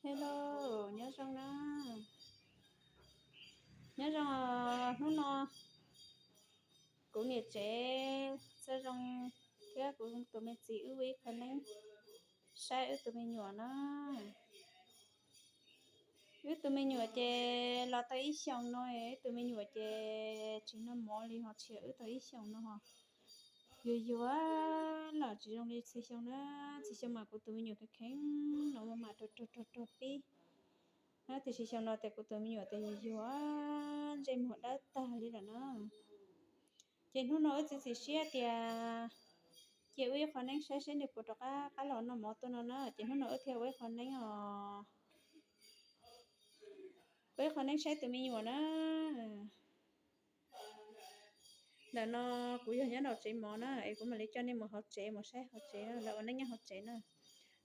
Hello, nyob zoo na. Nyob zoo, hnub no kuv niam tsev txawj zoo thiab kuv tus me txiv wb ua ib qho neeb saib wb tus me nyuam na. Wb tus me nyuam ces los tau ib xyoos no, wb tus me nyuam ces tsis noj mov li ho tshiab wb tau ib xyoos no ho. Yuag yuag los tsis zoo li txhua xyoo na, txhua xyoo mas kuv tus me nyuam kheev kheev los mas mam rog rog rog rog pib na, tiam sis xyoo no tias kuv tus me nyuam tias yuag yuag, ntsej muag dawb tag li lawm na. Ces hnub no wb txiav txim siab tias cia wb ib qho neeb saib seb nws puas rov qab qab los noj mov tuaj no na, ces hnub no wb thiaj ua ib qho neeb os. Ua ib qho neeb saib tus me nyuam na. Ntawm no kuv yog nyob nraum tsev mov na, es kuv mam li coj nej mus hauv tsev mus saib hauv tsev na, lawv ua neeb nyob hauv tsev na.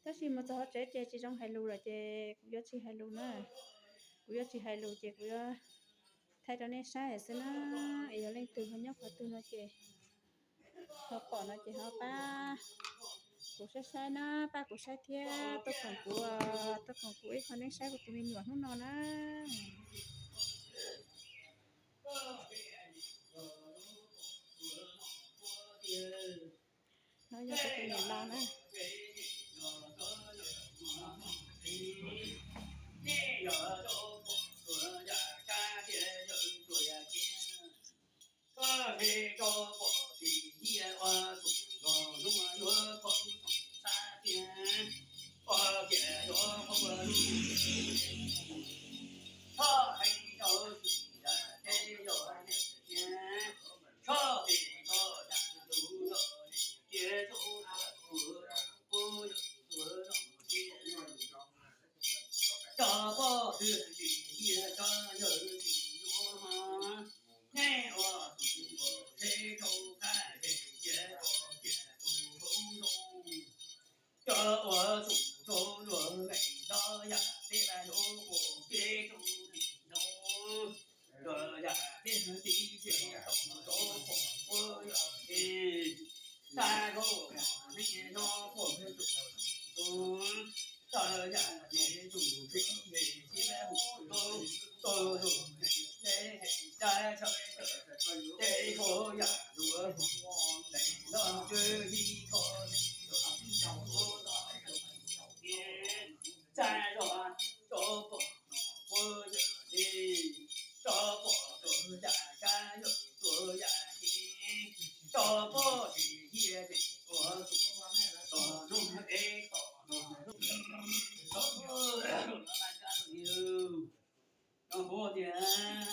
Tab sis mus txog hauv tsev ces tsis zoo hais lus lawm ces kuv yuav tsis hais lus na. Kuv yuav tsis hais lus ces kuv yuav thaij rau nej saib xwb na. Es yog leej twg ho nyob qhov twg no ces ho pom no ces ho pab kuv saib saib na, pab kuv saib thiab tuaj koom kuv, tuaj koom kuv ib qho neeb saib kuv tus me nyuam hnub no na. No yog kuv tus niam laus na.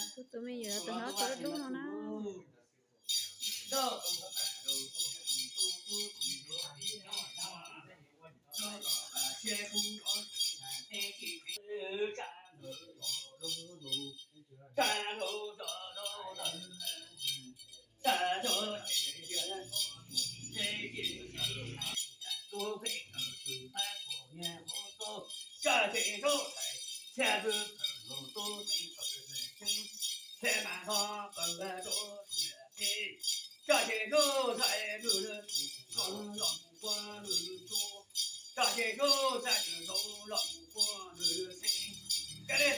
Kuv tus me nyuam tus hlob tau dub no na. Cov neeg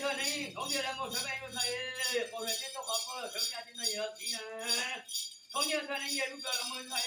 thawj neeg hloov tiag los mus sawv peb yus thaj, qau sawv tib tauj qhov pawg sawv ya tib no yog txiv na. Hloov tiag thawj neeg yog lub kawg los mus thaj.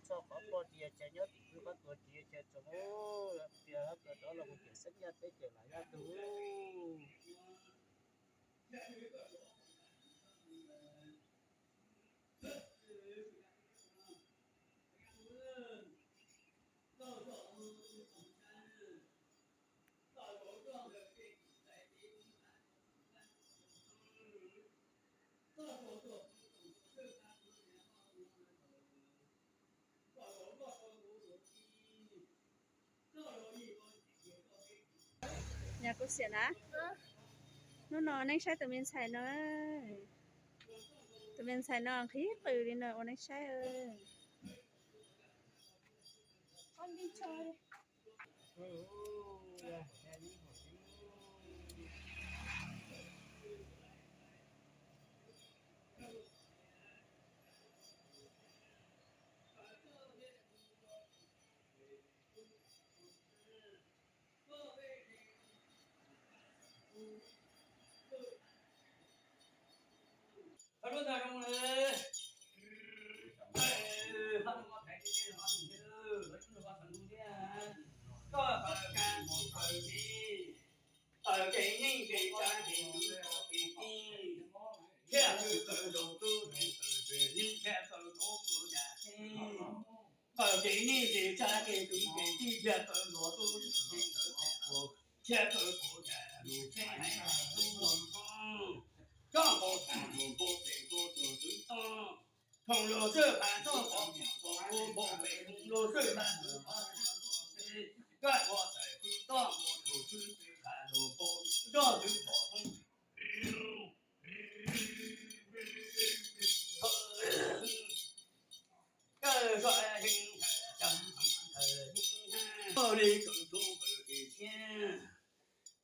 Txog qhov poj tiag ces nyob tim kwv qhov tuag tiag ces tsoom tias hab kawm rov los mus cawm xeeb yaj teb cawm lam yaj tug. Nyob kuv xiam na, hnub no neeb saib tus me ntxhais no, tus me ntxhais no nqhis qws li no ua neeb saib.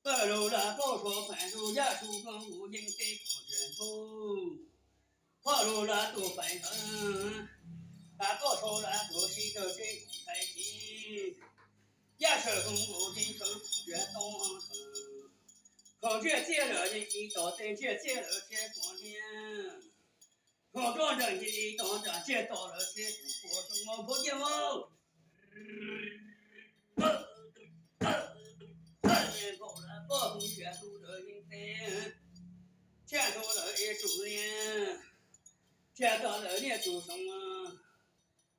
Paj lug lug paj suav paj lug yaj su zoo lug yeej teb koom ntsia ntuj. Paj lug lug tuaj pais ntawd, tas paj suav lug tuaj sib tawg sib ntxhi tais ci. Yaj sawv zoo lug yeej sawv koom ntsia tau sawv. Kho ntsiaj txiaj lawm yeej ci tos tej ntsiaj txiaj lawm thiab puas niag. Kho roj nreeg yeej ci tos nram ntsiag to lawm thiab tus puas zoo ua npua ciaj vauj. Npaum lawv poj hu ntsiag tu lawv yeej teb, ntsiag to lawm es tsum liaj, ntsiag to lawm niaj tsum zoo,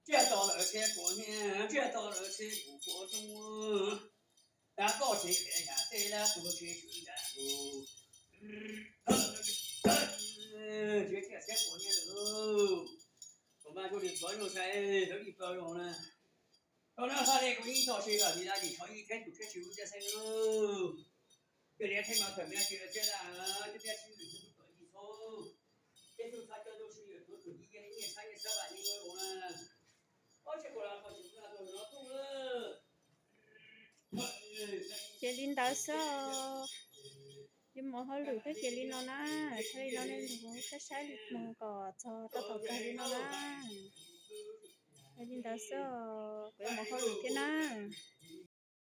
ntsiag to lawm thiab puas niag, ntsiag to lawm thiab tus puas zoo. Tab koj tsis qhia yam tej lab tuag tsis tswv nram lus. Tsis qhia thiab puas niag lus. Kuv mas zoo li kov zoo sai, lawv li kov zoo na. Koj nab haj li kuv ib txoj si lawm tis dab tsis tshov ib thiab tus thiab tsis ua cia xeeb lub. Cia li thiaj mas khawm mia tsis lawv thiab laj, twb thiab tsis lwm tus kawm ib txhub. Thiab tus txhab coj tus si yuav tuav tus ib cia li nyiaj txhab nyiaj txhab vam li ua na. Ob tsis kuv los koj tsis ua no tuj lawm. Ces li ntawd xwb, yuav mus hauj lwm thiab ces li no na, thiaj li no nej saib saib li mus kom txog rau thaum kawg li no na. Ces li ntawd xwb, kuv yuav mus hauj lwm thiab na.